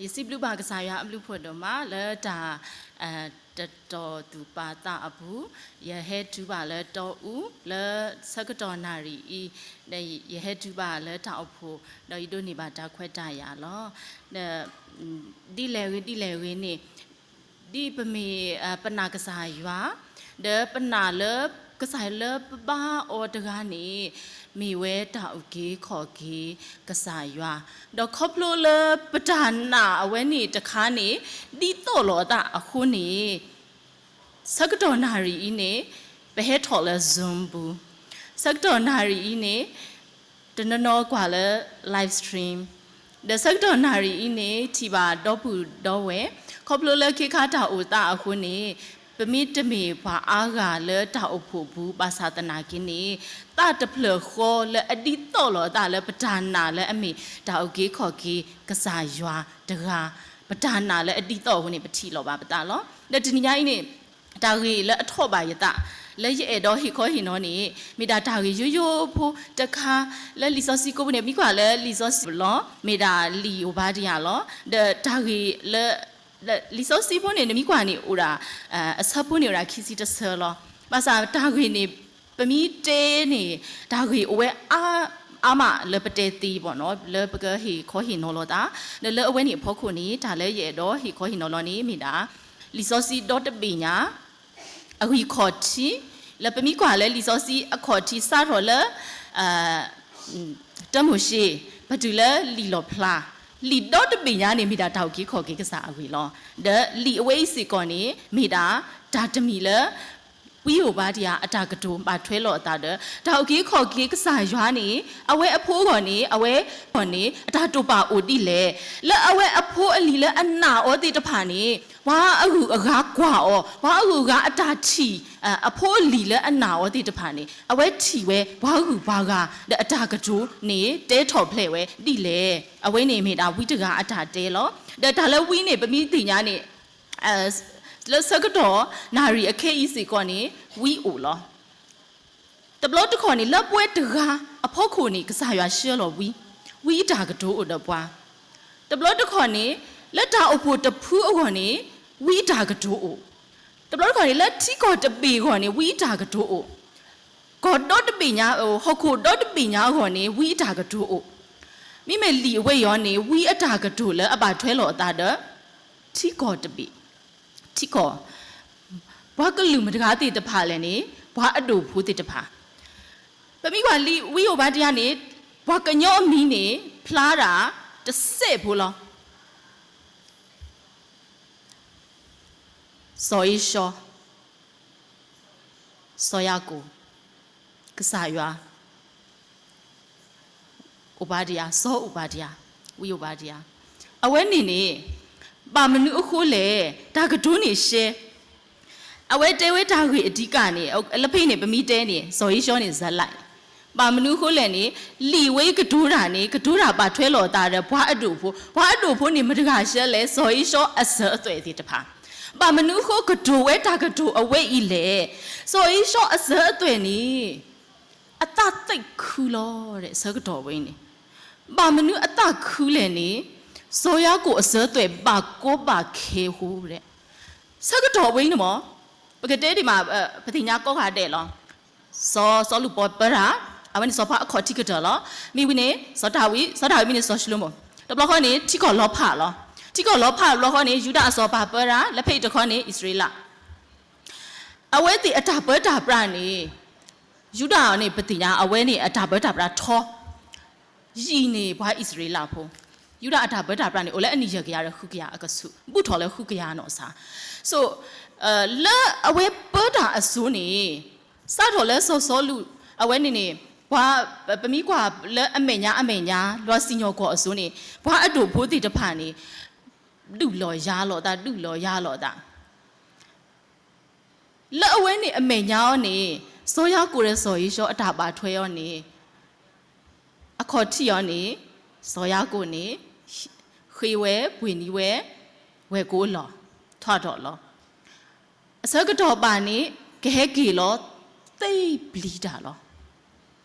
ယစံးဘျုးဘၣ်ကစၢ်ယွၤအဘျုးဖှိၣ်ဒိၣ်မးလၢတၢ် တတီၢ်သူၣ်ပာ်သးအပူၤ, ယဟဲတုၤဘၣ်လၢတီအူလၢဆၢကတီၢ်နၣ်ရံၣ်အံၤ, ဒီးယဟဲတုၤဘၣ်လၢတၢ်အိၣ်ဖှိၣ်, ဒီးယဒိးန့ၢ်ဘၣ်တၢ်ခွဲးတၢ်ယာ်လီၤ. ဒ်လဲၣ်ဂ့ၤ ဒ်လဲၣ်ဂ့ၤန့ၣ်, ဒ်ပမ့ၢ် ပနာ်ကစၢ်ယွၤ, ဒီးပနာ်လၢ ကစၢ်ယွၤလၢပဘါအီၤတဂၤန့ၣ် မ့ၢ်ဝဲတၢ်အုၣ်က့ၤခီၣ်က့ၤကစၢ်ယွၤ, ဒီးခီဖျိလၢပတၢ်နာ်အဝဲန့ၣ်တခါန့ၣ် ဒ်သိးလိာ်အသးအဃိန့ၣ် ဆၢကတီၢ်နၣ်ရံၣ်အံၤန့ၣ် ပဟဲထီၣ်လၢ Zoom ပူၤ, ဆၢကတီၢ်နၣ်ရံၣ်အံၤန့ၣ် တနီၤနီၤကွၢ်လၢ live stream, ဒီးဆၢကတီၢ်နၣ်ရံၣ်အံၤန့ၣ် ထံၣ်ဘၣ်ဒီပုၢ်ဒီဝဲၢ်, ခီဖျိလၢခ့ခါတၢ်အိၣ်သးအဃိန့ၣ် ပမ့ၢ်တမ့ၢ်ပှၤအါဂၤလၢတၢ်အိၣ်ဖှိၣ်ပူၤ ဘၣ်ဆၣ်သနာ်က့န့ၣ် သးတဖျၢၣ်ဃီလၢအဒ်သိးလိာ်အသးလၢပတၢ်နာ်လၢအမ့ၢ် တၢ်အုၣ်က့ၤခီၣ်က့ၤကစၢ်ယွၤတဂၤ, ပတၢ်နာ်လၢအဒ်သိးအဃိန့ၣ် ပထံၣ်လိာ်ဘၣ်ပသးလီၤ. ဒီးတနံၤညါအံၤန့ၣ် တၢ်ဂ့ၢ်လၢအထီၣ်ဘၣ်ယသး လၢယအဲၣ်ဒိးဟ့ၣ်ခီဟ့ၣ်နီၤန့ၣ် မ့ၢ်ဒၣ်တၢ်ဂ့ၢ်ယိယိဖိတခါ လၢလံာ်စီဆှံကိးပူၤန့ၣ် မ့ၢ်ကွၢ်လၢလံာ်စီဆှံလီၤ, မ့ၢ်ဒၣ်လံာ်အိၣ်ဘါဒံယၤလီၤ. ဒီးတၢ်ဂ့ၢ်လၢ လံာ်စီဆှံဖိန့ၣ် နမ့ၢ်ကွၢ်န့ၣ်အိၣ်ဒၣ် အဆၢဖိန့ၣ်အိၣ်ဒၣ်ခံဆံတဆၢလီၤ. ဘၣ်ဆၣ်တၢ်ဂ့ၢ်န့ၣ် ပမ့ၢ်တဲန့ၣ် တၢ်ဂ့ၢ်အိၣ်ဝဲအါ အါမးလၢပတဲသ့ဘၣ်နီၤ လၢပကဟ့ၣ်ခီဟ့ၣ်နီၤလိာ်သး, ဒီးလၢအဝဲန့ၣ်အဖီခိၣ်န့ၣ် တၢ်လၢယအဲၣ်ဒိးဟ့ၣ်ခီဟ့ၣ်နီၤလီၤန့ၣ် မ့ၢ်ဒၣ် လံာ်စီဆှံဒီတဘ့ၣ်ညါ အဂံၢ်ခီၣ်ထံး, လၢပမ့ၢ်ကွၢ်လၢလံာ်စီဆှံအခီၣ်ထံးစးထီၣ်လၢ တၢမိၤၡ့ ပတုၤလၢလံာ်လီၣ်ဖျါ, လံာ်ဒီတဘ့ၣ်ညါန့ၣ် မ့ၢ်ဒၣ်တၢ်အုၣ်က့ၤခီၣ်က့ၤကစၢ်အဂ့ၢ်လီၤ. ဒီးလံာ်အဝဲအံၤစ့ၢ်ကီးန့ၣ် မ့ၢ်ဒၣ်တၢ်တမံၤလၢ ဝံအိၣ်ဘါဒံယၤအတၢ်ကတိၤဘၣ်ထွဲလိာ်အသးဒီး တၢ်အုၣ်က့ၤခီၣ်က့ၤကစၢ်ယွၤန့ၣ် အဝဲအဖိအဂီၢ်န့ၣ် အဝဲအဂီၢ်န့ၣ် အတၢ်တိာ်ပာ်အိၣ်ဒ်လဲၣ်, လၢအဝဲအဖိအလံၤလၢအနာ်အီၤသ့ၣ်တဖၣ်န့ၣ် ပှၤအဂုၤအဂၤကွၢ်အီၤ, ပှၤအဂုၤအဂၤအတၢ်ထံၣ် အဖိအလံၤလၢအနာ်အီၤသ့ၣ်တဖၣ်န့ၣ် အဝဲထံၣ်ဝဲပှၤဂုၤပှၤဂၤ ဒီးအတၢ်ကတိၤန့ၣ် တဲထီၣ်ဖျဲးဝဲဒ်လဲၣ်. အဝဲန့ၣ်မ့ၢ်ဒၣ်ဝံတဂၤအတၢ်တဲလီၤ. ဒီးတၢ်လၢဝံန့ၣ် ပမ့ၢ်သ့ၣ်ညါန့ၣ် လၢဆၢကတီၢ်နၣ်ရံၣ်အခဲအံၤစ့ၢ်ကီးန့ၣ် ဝံအိၣ်လီၤ. တဘျီတခီၣ်န့ၣ် လၢပဝဲတဂၤအဖီခိၣ်န့ၣ် ကစၢ်ယွၤဆှၢလီၤဝံ, ဝံအတၢ်ကတိၤအိၣ်ဒီးပှၤ. တဘျီတခီၣ်န့ၣ် လၢတၢ်အိၣ်ဖှိၣ်တဖုအဂီၢ်န့ၣ် ဝံအတၢ်ကတိၤအိၣ်. တဘျီတခီၣ်န့ၣ် လၢထံကီၢ်တဘ့ၣ်အဂီၢ်န့ၣ် ဝံအတၢ်ကတိၤအိၣ်. ကီၢ်ဒီတဘ့ၣ်ညါ, ဟီၣ်ခိၣ်ဒီတဘ့ၣ်ညါအဂီၢ်န့ၣ် ဝံအတၢ်ကတိၤအိၣ်. မ့မ့ၢ်လံာ်အဝဲအံၤန့ၣ် ဝံအတၢ်ကတိၤလၢအဘၣ်ထွဲလိာ်အသးဒီး ထံကီၢ်တဘ့ၣ်, ထံကီၢ် ပှၤကလုာ်မတၤတဂၤသ့ၣ်တဖၣ်လဲၣ်န့ၣ် ပှၤအဒိၣ်ဖိသ့ၣ်တဖၣ်. ပမ့ၢ်ကွၢ်လံာ်ဝံအိၣ်ဘါဒံယၤန့ၣ် ပှၤကညီအမံၤန့ၣ် ဖျါဒၣ်တစဲးဖိလီၤ. စီၤဧ့ၡီၤ, စီၤယၤကိာ်, ကစၢ်ယွၤ အိၣ်ဘါဒံယၤ, စီၤအိၣ်ဘါဒံယၤ, ဝံအိၣ်ဘါဒံယၤ. အဝဲန့ၣ်န့ၣ် ဘၣ်မနုၤအဃိလဲၣ်, တၢ်ကတိၤန့ၣ်ရှဲ. အဝဲတဲဝဲတၢ်ဂ့ၢ်အဓိကန့ၣ် လၢဖဲန့ၣ် ပမ့ၢ်တဲန့ၣ် စီၤဧ့ၡီၤန့ၣ် စလၢ်. ဘၣ်မနုၤအဃိလဲၣ်န့ၣ် လံာ်ဝဲကတိၤတၢ်န့ၣ် ကတိၤတၢ်ဘၣ်ထွဲလိာ်အသးဒီးပှၤအဒိၣ်ဖိ, ပှၤအဒိၣ်ဖိန့ၣ် မတဂၤရှဲလဲၣ်, စီၤဧ့ၡီၤအစၢၤအသွဲၣ်သ့ၣ်တဖၣ်. ဘၣ်မနုၤအဃိကတိၤဝဲတၢ်ကတိၤအဝဲအံၤလဲၣ်. စီၤဧ့ၡီၤအစၢၤအသွဲၣ်န့ၣ် အသးသ့ၣ်ခုလီၤဒီး ဆၢကတီၢ်ဝဲအံၤန့ၣ်. ဘၣ်မနုၤအသးခုလဲၣ်န့ၣ် စီၤယၤကိာ်အစၢၤအသွဲၣ်ဘၣ်ကီဘၣ်ခဲအဃိဒီး ဆၢကတီၢ်ဝဲအံၤန့ၣ်မ့ၢ် ပကတဲဒ်မး ပသ့ၣ်ညါကိးဂၤဒဲးလီၤ. စီၤစီလူးပၢတၢ်, အဝဲန့ၣ်စီၤပၤအခီၣ်ထံးကတၢၢ်လီၤ. မ့ၢ်ဝံၤန့ၣ် စီၤဒၤဝံး, စီၤဒၤဝံးမ့ၢ်န့ၣ် စီၤၡလိမိၣ်. တဘျီဃီန့ၣ် ထံကီၢ်လီၤဖးလီၤ. ထံကီၢ်လီၤဖးတဘျီဃီန့ၣ် ယူဒၤအစီၤပၤပၢတၢ်, လၢဖဲအံၤတခီန့ၣ် အံၣ်စရ့လး အဝဲသ့ၣ်အတၢ်ပၢတၢ်ပြးန့ၣ် ယူဒၤန့ၣ် ပသ့ၣ်ညါ အဝဲန့ၣ်အတၢ်ပၢတၢ်ပြးထီ ယံာ်န့ၢ်ပှၤအံၣ်စရ့လးဖိ. ယူဒၤအတၢ်ပၢတၢ်ပြးန့ၣ် အိၣ်လၢအနံၣ်ယဲၢ်ကယၤဒီးဃုကယၤအကဆူး, ဘူးထီၣ်လၢဃုကယၤနီၢ်ဆါ. So လၢအဝဲပၢတၢ်အစိၤန့ၣ် စးထီၣ်လၢစီၤစီလူး အဝဲန့ၣ်န့ၣ် ပှၤ ပမ့ၢ်ကွၢ်လၢအမဲာ်ညါအမဲာ်ညါ လီၤစံၣ်ညီၣ်ကွီၢ်အစိၤန့ၣ် ပှၤအဒိၣ်ဖိသ့ၣ်တဖၣ်န့ၣ် ဒုၣ်လီၤယၤလိာ်သး ဒုၣ်လီၤယၤလိာ်သး လၢအဝဲန့ၣ်အမဲာ်ညါအီၤန့ၣ် စီၤယၤကိာ်ဒီးစီၤဧ့ၡီၤအတၢ်ဘၣ်ထွဲအီၤန့ၣ် အခီၣ်ထံးအီၤန့ၣ် စီၤယၤကိာ်န့ၣ် ဃ့ဝဲပှ့ၤနံၤဝဲ ဝဲၢ်ကိလီၤ ထွါထီၣ်လီၤ. အဆၢကတီၢ်ဘၣ်န့ၣ် ကဟဲက့ၤလီၤ သ့ပျံၤတၢ်လီၤ.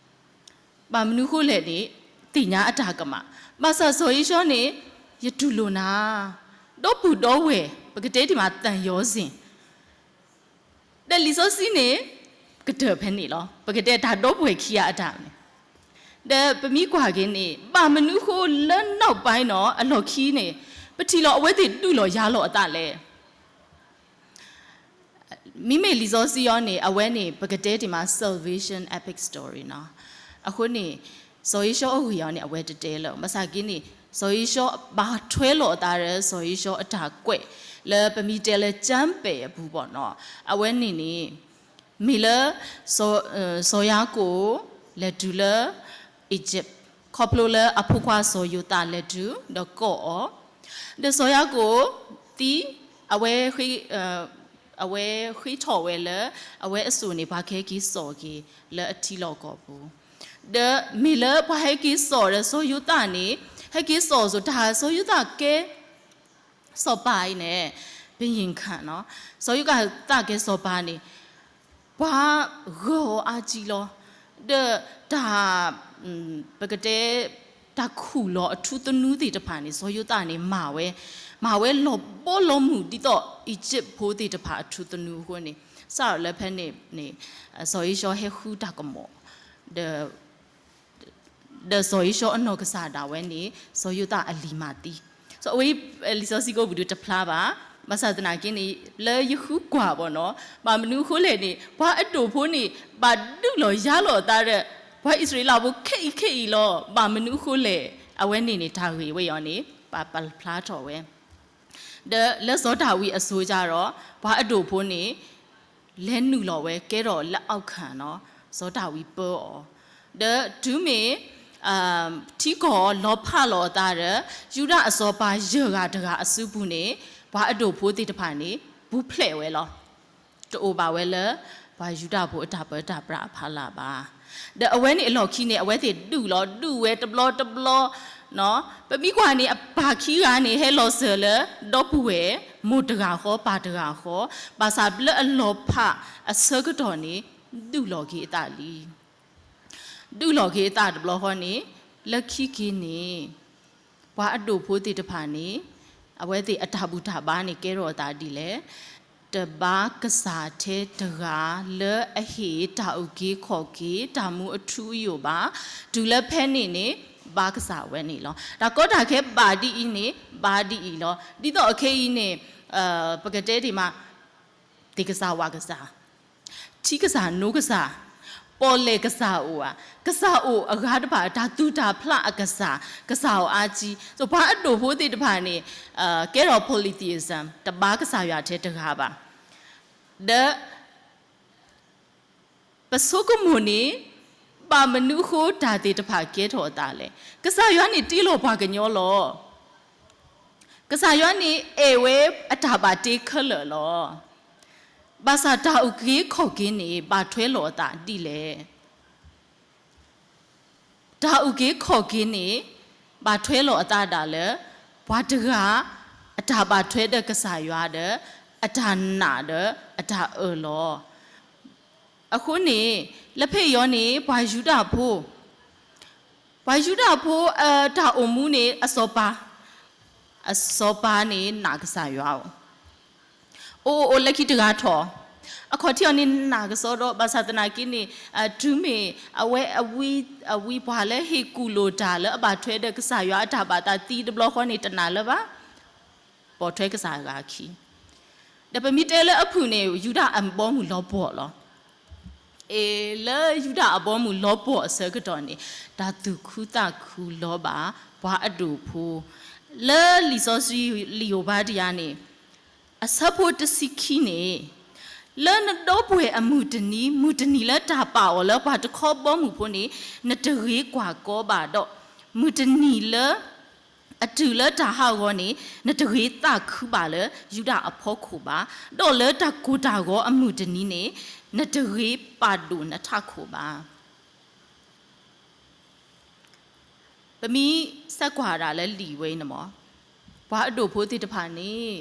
ဘၣ်မနုၤဃိလဲၣ်န့ၣ် သ့ၣ်ညါအတၢ်ကမၣ်. ဘၣ်ဆၣ်စီၤဧ့ၡီၤန့ၣ် ယတူၢ်လိာ်နၤ, ဒီပုၢ်ဒီဝဲၢ် ပကတဲတ့ၢ်မး သံယောဇဉ် ဒီးလံာ်စီဆှံန့ၣ် ကတၢၢ်ဖဲန့ၣ်လီၤ. ပကတဲတၢ်ဒီပုၢ်ဝဲၢ်ခံဂၤအတၢ်န့ၣ်, ဒီးပမ့ၢ်ကွၢ်က့ၤန့ၣ် ဘၣ်မနုၤအဃိလၢနီၢ်ပၢၢ်နီၤ အလီၢ်ခံန့ၣ် ပထံၣ်လီၤအဝဲသ့ၣ်ဒုးလီၤယၤလီၤအသးလဲၣ်. မ့မ့ၢ်လံာ်စီဆှံအံၤန့ၣ် အဝဲန့ၣ် ပကတဲတ့ၢ်မး salvation epic story နီၤ. အဃိန့ၣ် စီၤဧ့ၡီအဂ့ၢ်အံၤန့ၣ် အဝဲတတဲလၢၤ. ဘၣ်ဆၣ်က့န့ၣ် စီၤဧ့ၡီဘၣ်ထွဲလိာ်အသးဒီး စီၤဧ့ၡီအတၢ်ကွဲး လၢပမ့ၢ်တဲလၢ ကၠၢမ်းပဲာ်အပူၤဘၣ်နီၤ. အဝဲန့ၣ်န့ၣ် မ့ၢ်လၢ စီၤယၤကိာ် လဲၤတုၤလၢ Egypt ခီဖျိလၢအဖိခွါစီၤယိၤသးလဲၤတုၤဒီးကိးအီၤ, ဒီးစီၤယၤကိာ်သံ, အဝဲ အဝဲဃ့ထီၣ်ဝဲလၢ အဝဲအစိၣ်န့ၣ် ပှၤကဟဲက့ၤစိာ်က့ၤလၢအထံလီၢ်ကီၢ်ပူၤ, ဒီးမ့ၢ်လၢပှၤဟဲက့ၤစိာ်ဒီးစီၤယိၤသးန့ၣ် ဟဲက့ၤစိာ်အစိၤ တၢ်စီၤယိၤသးကဲ စီၤပၤအံၤန့ၣ် ဘုရင်ခံနီၤ, စီၤယိၤသးကဲစီၤပၤန့ၣ် ပှၤဂၢၢ်အီၤအါကံလီၤ. ဒီးတၢ် ပကတဲ တၢ်ခူၣ်လီၤအထူသနူသ့ၣ်တဖၣ်န့ၣ် စီၤယိၤသးန့ၣ် မၤဝဲ, မၤဝဲလီၤဘီလီၤမုၢ် ဒ်သိး Egypt ဖိသ့ၣ်တဖၣ်အထူသနူအဃိန့ၣ် စးထီၣ်လၢဖဲန့ၣ်န့ၣ် စီၤဧ့ၡီဟဲဃုတၢ်ကမီၤ ဒီး ဒီးစီၤဧ့ၡီအနီၢ်ကစၢ်ဒၣ်ဝဲန့ၣ် စီၤယိၤသးအလံၤမၤသံ. အဝဲ လံာ်စီဆှံကိးပူၤဒုးတဖျါဘၣ်. ဘၣ်ဆၣ်သနာ်က့န့ၣ် လၢယဃုကွၢ်ဘၣ်နီၤ ဘၣ်မနုၤအဃိလဲၣ်န့ၣ် ပှၤအဒိၣ်ဖိန့ၣ် ဘၣ်ဒုးလီၤယၤလီၤအသးဒီး ပှၤအံၣ်စရ့လးဖိခဲအံၤခဲအံၤလီၤ. ဘၣ်မနုၤအဃိလဲၣ်. အဝဲန့ၣ်န့ၣ် တၢ်ဂ့ၢ်ဝဲအံၤန့ၣ် ပာ်ဖျါထီၣ်ဝဲ ဒီးလၢစီၤဒၤဝံးအစိၤကဒီး ပှၤအဒိၣ်ဖိန့ၣ် လဲၤနုာ်လီၤဝဲ ကဲထီၣ်လၢအီၣ်ခၢၣ်နီၤ, စီၤဒၤဝံးပၢအီၤ, ဒီးတုၤမ့ၢ် ထံကီၢ်လီၤဖးလီၤအသးဒီး ယူဒၤအစီၤပၤယဲၢ်ဂၤတဂၤအစုပူၤန့ၣ် ပှၤအဒိၣ်ဖိသ့ၣ်တဖၣ်န့ၣ် ပူၤဖျဲးဝဲလီၤ. တအိၣ်ဘၣ်ဝဲလၢ ပှၤယူဒၤဖိအတၢ်ပၢတၢ်ပြးအဖီလာ်ဘၣ်. ဒီးအဝဲန့ၣ်အလီၢ်ခံန့ၣ် အဝဲသ့ၣ်ဒုးလီၤ ဒုးဝဲတဘျီတဘျီ ပမ့ၢ်ကွၢ်န့ၣ် အပၢ်ခံဂၤန့ၣ် ဟဲလီၤစၢၤလၢ ဒီပုၢ်ဝဲၢ် မိၢ်တဂၤဃီ ပၢ်တဂၤဃီ, ဘၣ်ဆၣ်လၢအလီၤဖးအဆၢကတီၢ်န့ၣ် ဒုးလီၤက့ၤအသးလံ. ဒုးလီၤက့ၤအသးတဘျီဃီန့ၣ် လၢခံက့ၤန့ၣ် ပှၤအဒိၣ်ဖိသ့ၣ်တဖၣ်န့ၣ် အဝဲသ့ၣ်အတၢ်ဘူၣ်တၢ်ဘါန့ၣ် ကဲထီၣ်အသးဒ်လဲၣ်. တဘါကစၢ်ထဲတဂၤလၢအဟ့ၣ်တၢ်အုၣ်က့ၤခီၣ်က့ၤ တၢ်မူအထူအယိာ်ဘၣ်. တုၤလၢဖဲန့ၣ်န့ၣ် ဘါကစၢ်ဝဲန့ၣ်လီၤ. တၢ်ကီတၢ်ခဲဘၣ်ဒ်အံၤန့ၣ် ဘါဒ်အံၤလီၤ. ဒ်သိးအခဲအံၤန့ၣ် ပကတဲဒ်မး သ့ၣ်ကစၢ်ဝၣ်ကစၢ် ထံကစၢ်နိကစၢ် ပီၣ်လဲၣ်ကစၢ်အိၣ်ဧါ, ကစၢ်အိၣ်အဂၤတဖၣ် တၢ်သူၣ်တၢ်ဖျးအကစၢ်, ကစၢ်အိၣ်အါကံ. ပှၤအဒိၣ်ဖိသ့ၣ်တဖၣ်န့ၣ် ကဲထီၣ် polytheism တဘါကစၢ်ယွၤထဲတဂၤဘၣ်. ဒီး ပဆိကမိၣ်န့ၣ် ဘၣ်မနုၤအဃိတၢ်သ့ၣ်တဖၣ်ကဲထီၣ်အသးလဲၣ်. ကစၢ်ယွၤန့ၣ်တ့လီၤပှၤကညီလီၤ. ကစၢ်ယွၤန့ၣ်အဲၣ်ဝဲအတၢ်ဘၣ်တ့ခဲလၢာ်လီၤ. ဘၣ်ဆၣ်တၢ်အုၣ်က့ၤခီၣ်က့ၤန့ၣ် ဘၣ်ထွဲလိာ်အသးဒ်လဲၣ်. တၢ်အုၣ်က့ၤခီၣ်က့ၤန့ၣ် ဘၣ်ထွဲလိာ်အသးဒၣ်လၢ ပှၤတဂၤ အတၢ်ဘၣ်ထွဲဒီးကစၢ်ယွၤဒီး အတၢ်နာ်ဒီးအတၢ်အၢၣ်လီၤ. အဃိန့ၣ် လၢဖဲအံၤအီၤန့ၣ် ပှၤယူဒၤဖိ ပှၤယူဒၤဖိအတၢ်အိၣ်မူန့ၣ် အစီၤပၤ အစီၤပၤန့ၣ်နာ်ကစၢ်ယွၤဧိၤ အိၣ်အိၣ်အိၣ် လၢခံတဂၤထီၣ်, အခီၣ်ထံးအီၤန့ၣ်နာ်ကစီဒီ ဘၣ်ဆၣ်သနာ်က့န့ၣ် တုၤမ့ၢ်အဝဲအဝံ အဝံပှၤလၢဟ့ၣ်ကူၣ်လိာ်တၢ်လၢအဘၣ်ထွဲဒီးကစၢ်ယွၤအတၢ်ဘၣ်သးသံတဘျီဃီန့ၣ် တနာ်လၢၤဘၣ်. ပိာ်ထွဲကစၢ်အဂၤအခံ ဒီးပမ့ၢ်တဲလၢအဖုၣ်န့ၣ် ယူဒၤအဘီအမုၢ်လီၤပှီၢ်လီၤ. အ့ လၢယူဒၤအဘီအမုၢ်လီၤပှီၢ်အဆၢကတီၢ်န့ၣ် တၢ်သူၣ်ခုသးခုလီၤဘၣ် ပှၤအဒိၣ်ဖိ လၢလံာ်စီဆှံလံာ်ဧိၤဘါတယၤန့ၣ် အဆၢဖိတဆံခံန့ၣ် လၢနဒီပုၢ်ဝဲၢ်အမုၢ်တနံၤ မုၢ်တနံၤလၢတၢ်ပာ်အီၤလၢပှၤတခီဘီမုၢ်ဖိန့ၣ် နတဂ့ၤကွၢ်ကီဘၣ်ဒီး မုၢ်တနံၤလၢ အတုၤလၢတၢ်ဟးဂီၤန့ၣ် နတဂ့ၤသးခုဘၣ်လၢယူဒၤအဖီခိၣ်ဘၣ်, ဒီးလၢတၢ်ကိၢ်တၢ်ဂီၤအမုၢ်တနံၤန့ၣ် နတဂ့ၤပာ်ဒိၣ်နထးခိၣ်ဘၣ်. ပမ့ၢ်ဆဲးကွၢ်ဒၣ်လၢလံာ်ဝဲအံၤန့ၣ်မ့ၢ် ပှၤအဒိၣ်ဖိသ့ၣ်တဖၣ်န့ၣ်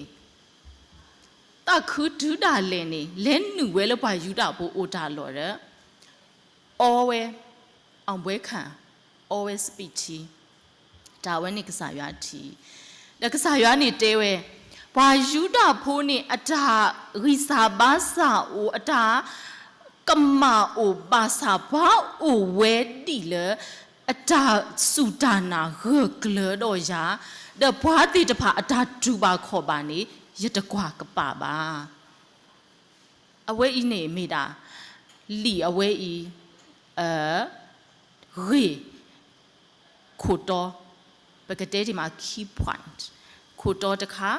သးခုတုၤဒၣ်လဲာ်န့ၣ် လဲၤနုာ်ဝဲလၢပှၤယူဒၤဖိအိၣ်တၢ်လီၢ်ဒီး အီဝဲ အောင်ပွဲခံ, အီဝဲစပံးထံ, တၢ်ဝဲန့ၣ်ကစၢ်ယွၤထံၣ်, ဒီးကစၢ်ယွၤန့ၣ်တဲဝဲ, ပှၤယူဒၤဖိန့ၣ် အတၢ်ဂံၢ်စၢ်ဘါစၢ်အိၣ် အတၢ်ကမၣ်အိၣ်ဘၣ်ဆၣ် ပှၤအိၣ်ဝဲဒံးလၢ အတၢ်စူၢ်တၢ်နာ်ဂၢၢ်ကျၢၤဒီးယၤ, ဒီးပှၤသ့ၣ်တဖၣ်အတၢ်တူၢ်ဘၣ်ခီၣ်ဘၣ်န့ၣ် ယတကွၢ်ကပာ်ဘၣ်. အဝဲအံၤန့ၣ်မ့ၢ်ဒၣ် လံာ်အဝဲအံၤ ဂ့ၢ် ခိၣ်တီ, ပကတဲတ့ၢ်မး key point ခိၣ်တီတခါ,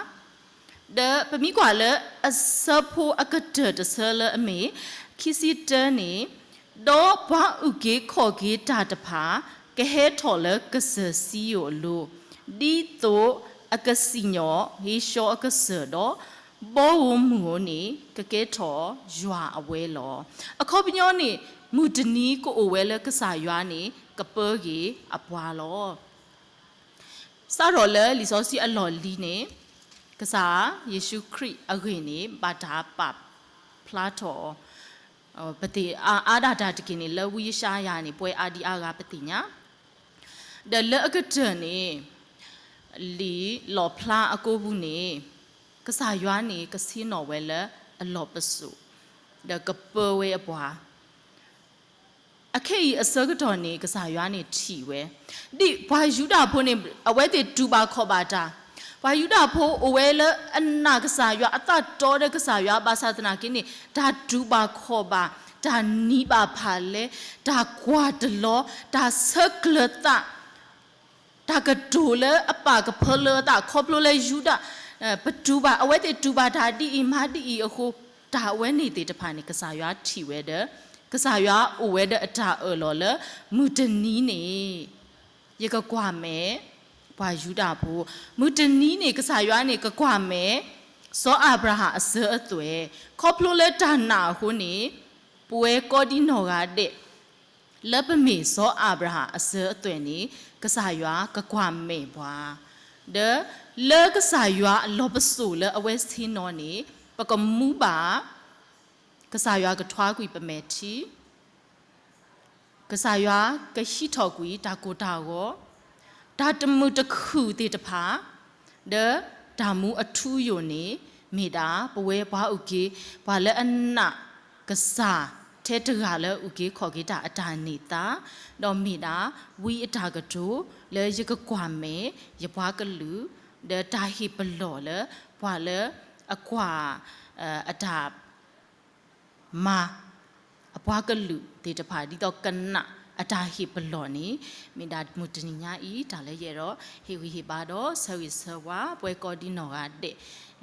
ဒီးပမ့ၢ်ကွၢ်လၢအဆၢဖိအကတၢၢ်တဆၢလၢအမ့ၢ် ခံဆံတၢန့ၣ်, ဒီးပှၤအုၣ်က့ၤခီၣ်က့ၤတၢ်တဖၣ် ကဟဲထီၣ်လၢကစၢၢ်စံယိၣ်အလိၤ, ဒ်သိးအကစံၣ်ညီၣ်ဟ့ဆှီအကစၢၢ်ဒီး ဘီဧိၤမုၢ်ဧိၤန့ၣ် ကကဲထီၣ်ယွၤအဝဲလီၤ. အခီပညီန့ၣ် မုၢ်တနံၤကအိၣ်ဝဲလၢကစၢ်ယွၤန့ၣ် ကပၢက့ၤအပှၤလီၤ. စးထီၣ်လၢလံာ်စီဆှံအလီၢ်လံၤန့ၣ် ကစၢ်ယ့ၣ်ၡူးခရံာ်အဂ့ၢ်န့ၣ် ဘၣ်တၢ်ပာ်ဖျါထီၣ် ပသ့ၣ်အါဒၣ်တၢ်တက့ၢ်န့ၣ် လၢဝံယၡါယၤန့ၣ် ပှဲၤအါဒံအါဂၤပသ့ၣ်ညါ, ဒီးလၢအကတၢၢ်န့ၣ် လံာ်လီၣ်ဖျါအကိပူၤန့ၣ် ကစၢ်ယွၤန့ၣ် ကဆ့ၣ်နီၤဝဲလၢအလီၢ်ပစိာ်, ဒီးကပၢဝဲအပှၤ အခဲအံၤအဆၢကတီၢ်န့ၣ် ကစၢ်ယွၤန့ၣ်ထံၣ်ဝဲ, ဒ်ပှၤယူဒၤဖိန့ၣ် အဝဲသ့ၣ်တူၢ်ဘၣ်ခီၣ်ဘၣ်တၢ်, ပှၤယူဒၤဖိအိၣ်ဝဲလၢအနာ်ကစၢ်ယွၤ အသးတီဒီးကစၢ်ယွၤ ဘၣ်ဆၣ်သနာ်က့န့ၣ် တၢ်တူၢ်ဘၣ်ခီၣ်ဘၣ်, တၢ်နံၤဘၣ်ဖၣ်လဲ, တၢ်ကွၢ်တလီ, တၢ်ဆၢကျၢၤသး တၢ်ကတိၤလၢအပာ်ကဖၢလၢအသး ခီဖျိလၢယူဒၤ ပတူၢ်ဘၣ် အဝဲသ့ၣ်တူၢ်ဘၣ်တၢ်ဒ်အံၤမၤဒ်အံၤအဃိ တၢ်အဝဲန့ၣ်သ့ၣ်တဖၣ်န့ၣ် ကစၢ်ယွၤထံၣ်ဝဲဒီး ကစၢ်ယွၤအိၣ်ဝဲဒီးအတၢ်အၢၣ်လီၤလၢ မုၢ်တနံၤန့ၣ် ယကကွၢ်မဲာ် ပှၤယူဒၤဖိ, မုၢ်တနံၤန့ၣ် ကစၢ်ယွၤန့ၣ် ကကွၢ်မဲာ် စီၤအၤဘြၤဟၣ်အစၢၤအသွဲၣ်, ခီဖျိလၢတၢ်နာ်အဃိန့ၣ် ပဝဲကိးဒံနီၢ်ဂၤဒဲး လၢပမ့ၢ်စီၤအၤဘြၤဟၣ်အစၢၤအသွဲၣ်န့ၣ် ကစၢ်ယွၤကကွၢ်မဲာ်ပှၤ, ဒီးလၢကစၢ်ယွၤအလီၢ်ပစိာ်လၢအဝဲဆ့ၣ်နီၤန့ၣ် ပကမူဘၣ် ကစၢ်ယွၤကထွါကွံာ်ပမဲာ်ထံ ကစၢ်ယွၤကဟံးထီၣ်ကွံာ်တၢ်ကိၢ်တၢ်ဂီၤ, တၢ်တမုာ်တခုၣ်သ့ၣ်တဖၣ်, ဒီးတၢ်မူအထူအယိာ်န့ၣ် မ့ၢ်ဒၣ်ပဝဲပှၤအုၣ်က့ၤ ပှၤလၢအနာ်ကစၢ်ထဲတဂၤလၢအုၣ်က့ၤခီၣ်က့ၤတၢ်အတၢ်န့ၢ်သါ, ဒီးမ့ၢ်ဒၣ်ဝံအတၢ်ကတိၤလၢယကကွၢ်မဲာ်ယပှၤကလုာ်, ဒီးတၢ်ဟ့ၣ်ပလီၢ်လၢပှၤလၢအကွၢ် အတၢ် မၤ အပှၤကလုာ်သ့ၣ်တဖၣ် ဒ်သိးကနၣ်အတၢ်ဟ့ၣ်ပလီၢ်န့ၣ် မ့ၢ်ဒၣ်မုၢ်တနံၤညါအံၤ တၢ်လၢယအဲၣ်ဒိး ဟ့ၣ်ဂံၢ်ဟ့ၣ်ဘါဒီးဆၢဂ့ၤဆၢဝါ ပဝဲကိးဒံနီၢ်ဂၤဒဲး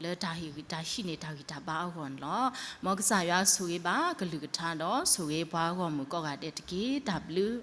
လၢတၢ်ဟ့ၣ်ဂံၢ်တၢ်ဟံးန့ၢ်တၢ်ဂံၢ်တၢ်ဘါအဂီၢ်န့ၣ်လီၤ. မ်ကစၢ်ယွၤဆိၣ်ဂ့ၤဘၣ်ကလုာ်ကထါဒီးဆိၣ်ဂ့ၤပှၤဂီၢ်မုၢ်ကိးဂၤဒဲးတက့ၢ်. တၢ်ဘျုး